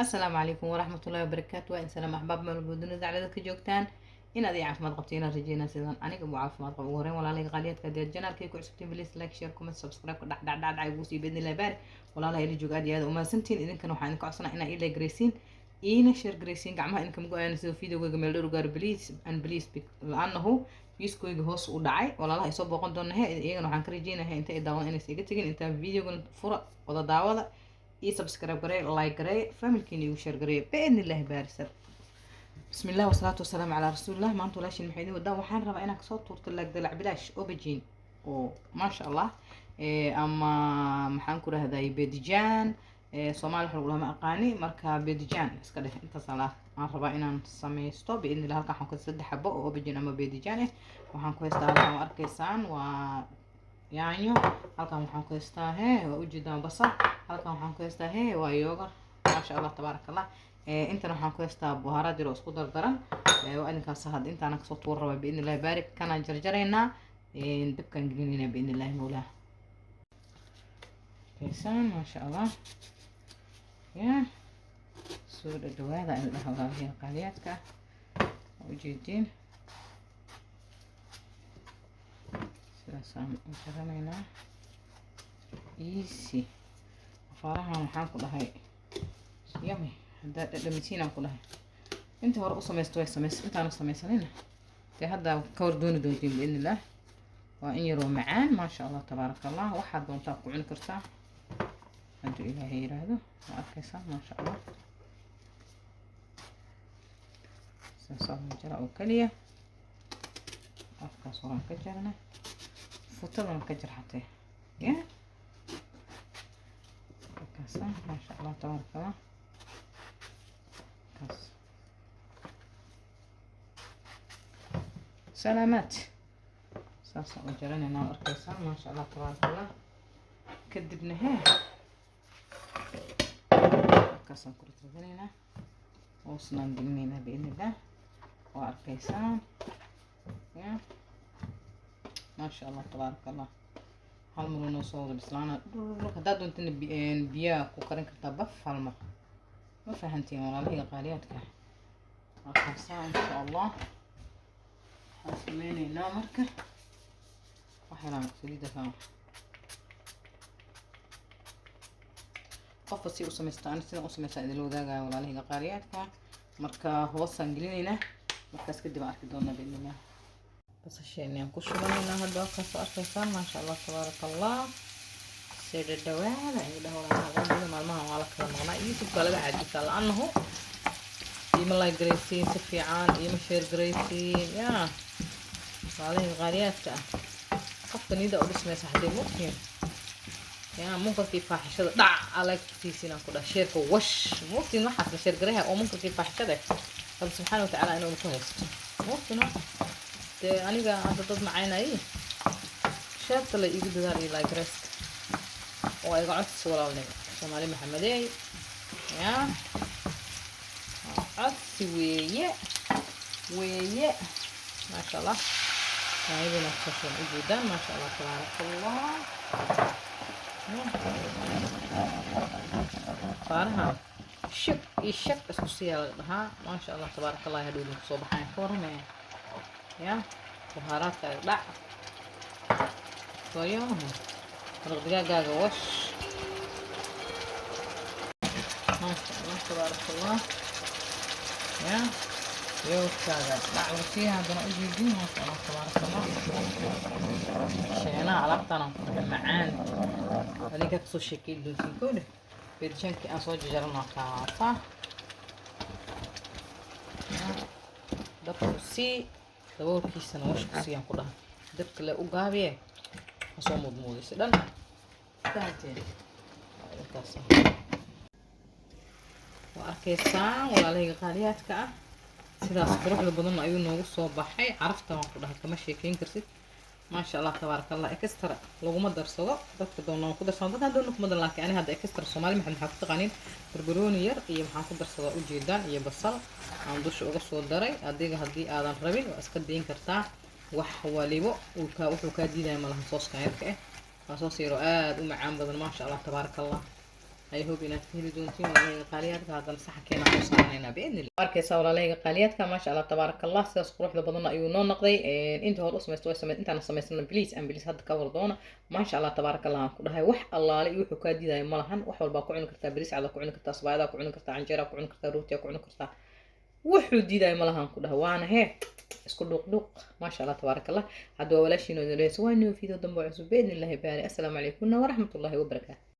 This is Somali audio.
Asalaamu calaykum waraxmatullahi wabarakaatu. Waa in salaam axbaab meel walba dunida daclada ka joogtaan, inaad ii caafimaad qabto inaan rajeynaa sidaan aniga buu caafimaad qabo. Ugu horreyn, walaalayga qaaliyaadka, haddii aad channelkay ku cusubtiin, please like, share, comment, subscribe ka dhac dhac dhac dhac igu sii bedni baari. Walaalaha ila jooga, aad iyo aad umahadsantihiin. Idinkana waxaan idinka codsanaa inaa ii like garaysiin, iina share garaysiin, gacmaha idinka mugo-ayaan sidoo videogayga meel dheer u gaaro. Please and please, la-annahu viewskooyga hoos u dhacay. Walaalaha ay soo booqan doona he, iyagana waxaan ka rajeynayaa inta ay daawadan inaysa iga tegin. Intaa videogan fura, wada daawada, ii subscribe garee, like garee, familykiina igu share garee biidni illaahi baarisar. بسم الله والصلاة والسلام على رسول الله. Maanta walaashin maxay idin wadaa? Waxaan rabaa inaan kasoo tuurto laag dalac bilaash aubergine oo maasha Allah ama maxaan ku rahday bedijaan. Soomaali waxa lagu dhahaa ma aqaani, marka bedijaan iska dheh. Intaas ala aan rabaa inaan sameysto biidni illah. Halkan waxaan ku saddex xabo oo aubergine ama bedijaan ah waxaan ku haystaa. Halkan waa arkaysaan, waa yaanyo. Halkan waxaan ku haystaa he, waa ujeedaan, basal. Halkan waxaan ku haystaa he, waa yogurt. Maasha Allah, tabaaraka Allah. Intan waxaan ku haystaa buhaaraad yar oo isku dardaran. Waa idinkaas. Hadda intaana kasoo tuur rabaa biidni illahi baarik. Kanaan jarjaraynaa, dabkaan gelinaynaa biidni illahi mawlaa. Kaysaan, maasha Allah. Ya soo dhadhawaada in dhaha, walaalahiin qaaliyaadka waa ujeediin. Sidaasaan u jaranaynaa, easy. Afaarahan waxaan ku dhahay yummy. Haddaad dhadhamisiin aan ku dhahay, inta hore u samaysto way samays, intaana samaysanina dee hadda ka hor dooni doontiin biidni illah. Waa in yaroo macaan, maasha Allah, tabaaraka Allah. Waxaad doontaa ku cuni kartaa hadduu Ilaahay yiraahdo. Waa arkaysaa, maasha Allah. Saasaa loo jara oo keliya. Afkaas horaan ka jarna, futadana ka jar xatee ya. Markaasa maasha Allah, tabaaraka Allah. Kaas salaamaad, saasaan u jaranaynaa. Arkaysaa, maasha Allah, tabaaraka Allah. Kadibna hee, markaasaan ku ridridanaynaa, hoosnaan gelinaynaa biidni illah. Waa arkaysaan ya, maasha Allah, tabaaraka Allah. Hal mar noo soo wada bislaana. Haddaad doontana biyaa ku karin kartaa, baf hal mar. Ma fahantiin, walaalahayga qaaliyaadka? Markaasaa insha Allah waxaan sameyneynaa marka wax yaraan saliidda. Qofka si u samaysta, ani sidaan u samaystaa idinla wadaagaya, walaalahayga qaaliyaadka. Marka hoosaan gelinaynaa, markaas kadib aan arki doonaa biidnillah. Basasheeni aan ku shubanaynaa hadda. Waa soo arkaysaan, maasha Allah, tabaaraka Allah. Soo dhadhawaada indhaha, walaalaha qalbiga. Maalmahan waa la kala maqnaa, YouTube baa laga caajisaa, la-annahu iima like garaysiin si fiican, iima share garaysiin yaa walaalahayga qaaliyaadka ah. Qofka niyada u dhismaysa haddii mogtiin yaa munkarkii faaxishada dhac like kusiisin aan ku dhaha, shareka wash mogtiin. Waxaas la share garaha oo munkarkii faaxishada, Rabbi subxaana watacaala inuu ku haysto mogtino. Dee aniga hadda dad macaynayay, shareta la iigu dadaal iyo like garayska oo iga codsi walaalnimo. Soomaali Maxamedeey yaa, codsi weeye weeye. Maasha Allah, yaanyadina kusoo ujeedaan, maasha Allah, tabaaraka Allah. Faaraha shag iyo shag isku siyaa laga dhahaa. Maasha Allah, tabaaraka Allah. Hadhow idinku soo baxayan ka warramaya ya. Buhaaraadka dhac sooyoomaha, maraq digaagaaga wash. Maasha Allah, tabaaraka Allah. Ya yoghurtkaaga dhac wasiya haddana, ujeedin, maasha Allah, tabaaraka Allah. Sheenaha alaabtaan ku dhahay macaan, adinkaa kasoo sheekey doontiin. Koodhe beedijaankii aan soo jajarana kaasa dabku sii, daboolkiisana wash ku siiyaan ku dhahay. Dabka le u gaabiye, kasoo muudmuudaysa dhan. Fahanteen? Intaas waa arkaysaan, walaalahayga qaaliyaadka ah. Sidaas quruxda badan ayuu noogu soo baxay. Carafta waan ku dhahay kama sheekeyn kartid, maasha Allah, tabaaraka Allah. Extra laguma darsado, dadka doona ku darsado, dadka doona kuma dar, laakiin ani hadda extra. Soomaali maxamed maxaa ku taqaaniin? Barbarooni yar iyo maxaan ku darsadaa, ujeedaan, iyo basal aan dusha uga soo daray. Adiga haddii aadan rabin waa iska dayn kartaa. Wax walibo uu kaa wuxuu kaa diidaya malaha. Sooskan yarka ah waa soos yaroo aada u macaan badan, maasha Allah, tabaaraka Allah. I hope inaad ka heli doontiin, walaalahayga qaaliyaadka. Haddana saxankeena ku saaranaynaa biidni Illah. Arkaysa, walaalahayga qaaliyaadka, maasha Allah, tabaaraka Allah, sidaas quruxda badanna ayuu noo noqday. Inta hore u samaysta way samay, intaana samaysana please and please hadda ka war doona. Maasha Allah, tabaaraka Allah, aan ku dhahay, wax allaale iyo wuxuu kaa diidaya ma lahan. Wax walbaa ku cuni kartaa, bariis cada ku cuni kartaa, sabaayada ku cuni kartaa, canjeera ku cuni kartaa, rootiya ku cuni kartaa. Wuxuu diidaya ma lahan ku dhahay. Waana hee isku dhuuq dhuuq. Maasha Allah, tabaaraka Allah. Hadda waa walaashiin oo idin dhehayso waa new video dambe oo cusub biidni Illahi baari. Assalaamu calaykum waraxmatullahi wabarakaatu.